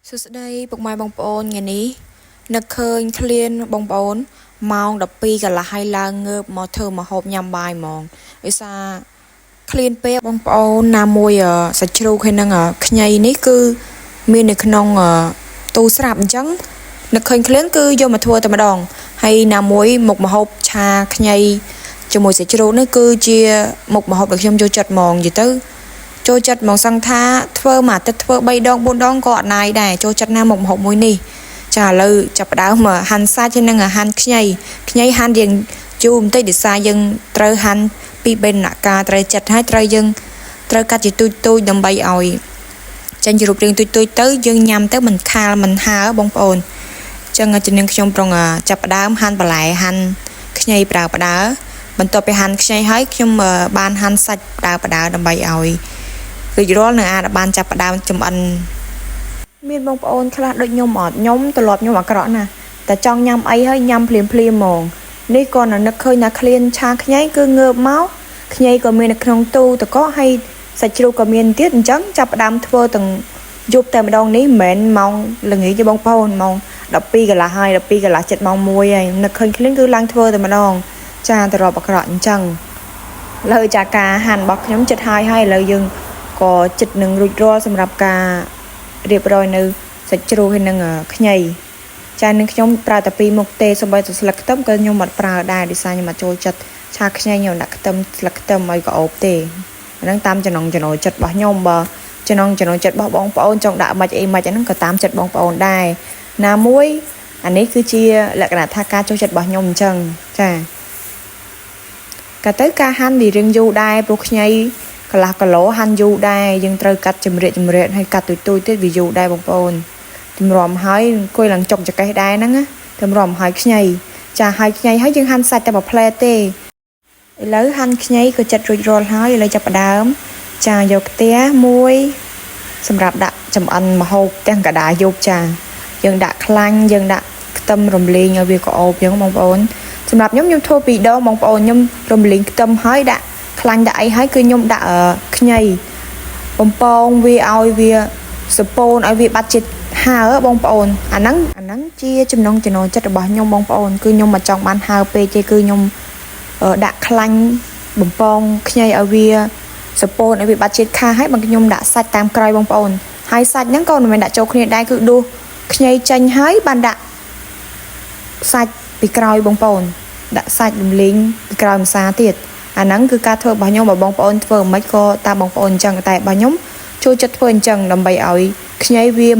សួស្តីពុកម៉ែបងប្អូនថ្ងៃនេះនឹកឃើញឃ្លានបងប្អូនម៉ោង12កន្លះហើយឡើងងើបមកធ្វើម្ហូបញ៉ាំបាយហ្មងដោយសារឃ្លានពេកបងប្អូនណាមួយសាច់ជ្រូកហើយនឹងខ្ញីនេះគឺមាននៅក្នុងទូស្រាប់អញ្ចឹងនឹកឃើញឃ្លានគឺយកមកធ្វើតែម្ដងហើយណាមួយមុខម្ហូបឆាខ្ញីជាមួយសាច់ជ្រូកនេះគឺជាមុខម្ហូបដែលខ្ញុំចូលចិត្តហ្មងនិយាយទៅ ចូលចិត្តហ្មងសឹងថាធ្វើមួយអាទិត្យធ្វើ3ដង4ដងក៏អត់ណាយដែរចូលចិត្តណាស់មុខម្ហូបមួយនេះចាឥឡូវចាប់ផ្ដើមហាន់សាច់ហើយនឹងហាន់ខ្ញីខ្ញីហាន់រៀងយូរបន្តិចដោយសារយើងត្រូវហាន់ពីរបីដំណាក់កាលត្រូវចិត្តហើយត្រូវយើងត្រូវកាត់ជាទូចទូចដើម្បីឲ្យចេញជារូបរាងទូចទូចទៅយើងញ៉ាំទៅមិនខាលមិនហើបងប្អូនចឹងជំនាញខ្ញុំប្រុងចាប់ផ្ដើមហាន់បន្លែហាន់ខ្ញីប្រើផ្ដើបន្ទាប់ពីហាន់ខ្ញីហើយខ្ញុំបានហាន់សាច់ផ្ដើផ្ដើដើម្បីឲ្យ រួចរាល់នឹងអាចបានចាប់ផ្ដើមចំអិនមានបងប្អូនខ្លះដូចខ្ញុំអត់ខ្ញុំត្រឡប់ខ្ញុំអាក្រក់ណាស់តែចង់ញ៉ាំអីហើយញ៉ាំភ្លាមភ្លាមហ្មងនេះក៏នឹកឃើញថាឃ្លានឆាខ្ញីគឺងើបមកខ្ញីក៏មាននៅក្នុងទូទឹកកកហើយសាច់ជ្រូកក៏មានទៀតអញ្ចឹងចាប់ផ្ដើមធ្វើទាំងយប់តែម្ដងនេះមិនមែនម៉ោងល្ងាចទេបងប្អូនម៉ោង12កន្លះហើយ12កន្លះចិត្តម៉ោង1ហើយនឹកឃើញឃ្លានគឺឡើងធ្វើតែម្ដងចាត្រឡប់អាក្រក់អញ្ចឹង លើចាការហាន់របស់ខ្ញុំចិត្តហើយហើយឥឡូវយើងក៏ចិត្តនឹងរួចរាល់សម្រាប់ការរៀបរយនៅសាច់ជ្រូកហើយនឹងខ្ញីចានឹងខ្ញុំប្រើតែពីរមុខទេសូម្បីតែស្លឹកខ្ទឹមក៏ខ្ញុំអត់ប្រើដែរដោយសារខ្ញុំអត់ចូលចិត្តឆាខ្ញីខ្ញុំដាក់ខ្ទឹមស្លឹកខ្ទឹមឲ្យក្រអូបទេអាហ្នឹងតាមចំណងចំណូលចិត្តរបស់ខ្ញុំបើចំណងចំណូលចិត្តរបស់បងប្អូនចង់ដាក់មិនអីមិនអាហ្នឹងក៏តាមចិត្តបងប្អូនដែរណាមួយអានេះគឺជាលក្ខណៈថាការចូលចិត្តរបស់ខ្ញុំអញ្ចឹងចា កាលទៅការហាន់វារៀងយូរដែរព្រោះខ្ញីកន្លះគីឡូហាន់យូរដែរយើងត្រូវកាត់ចម្រៀកចម្រៀកហើយកាត់ទូចទូចទៀតវាយូរដែរបងប្អូនទម្រាំហើយអង្គុយឡើងចុកចកេះដែរហ្នឹងណាទម្រាំហើយខ្ញីចាហើយខ្ញីហើយយើងហាន់សាច់តែមួយផ្លែទេឥឡូវហាន់ខ្ញីក៏ចិត្តរួចរាល់ហើយឥឡូវចាប់ផ្ដើមចាយកខ្ទះមួយសម្រាប់ដាក់ចំអិនម្ហូបទាំងកដាយប់ចាយើងដាក់ខ្លាញ់យើងដាក់ខ្ទឹមរំលីងឲ្យវាក្រអូបអញ្ចឹងបងប្អូន សម្រាប់ខ្ញុំខ្ញុំធ្វើពីរដងបងប្អូនខ្ញុំរំលីងខ្ទឹមហើយដាក់ខ្លាញ់ដាក់អីហើយគឺខ្ញុំដាក់ខ្ញីបំពងវាឲ្យវាសពូនឲ្យវាបាត់ជាតិហើបងប្អូនអាហ្នឹងអាហ្នឹងជាចំណងចំណូលចិត្តរបស់ខ្ញុំបងប្អូនគឺខ្ញុំមិនចង់បានហើពេកទេគឺខ្ញុំដាក់ខ្លាញ់បំពងខ្ញីឲ្យវាសពូនឲ្យវាបាត់ជាតិខាហើយបើខ្ញុំដាក់សាច់តាមក្រោយបងប្អូនហើយសាច់ហ្នឹងក៏មិនមែនដាក់ចូលគ្នាដែរគឺដួសខ្ញីចេញហើយបានដាក់សាច់ពីក្រោយបងប្អូន ដាក់សាច់រំលីងពីក្រោយម្សាទៀតអាហ្នឹងគឺការធ្វើរបស់ខ្ញុំបើបងប្អូនធ្វើមិនក៏តាមបងប្អូនអញ្ចឹងតែរបស់ខ្ញុំចូលចិត្តធ្វើអញ្ចឹងដើម្បីឲ្យខ្ញីវាមិន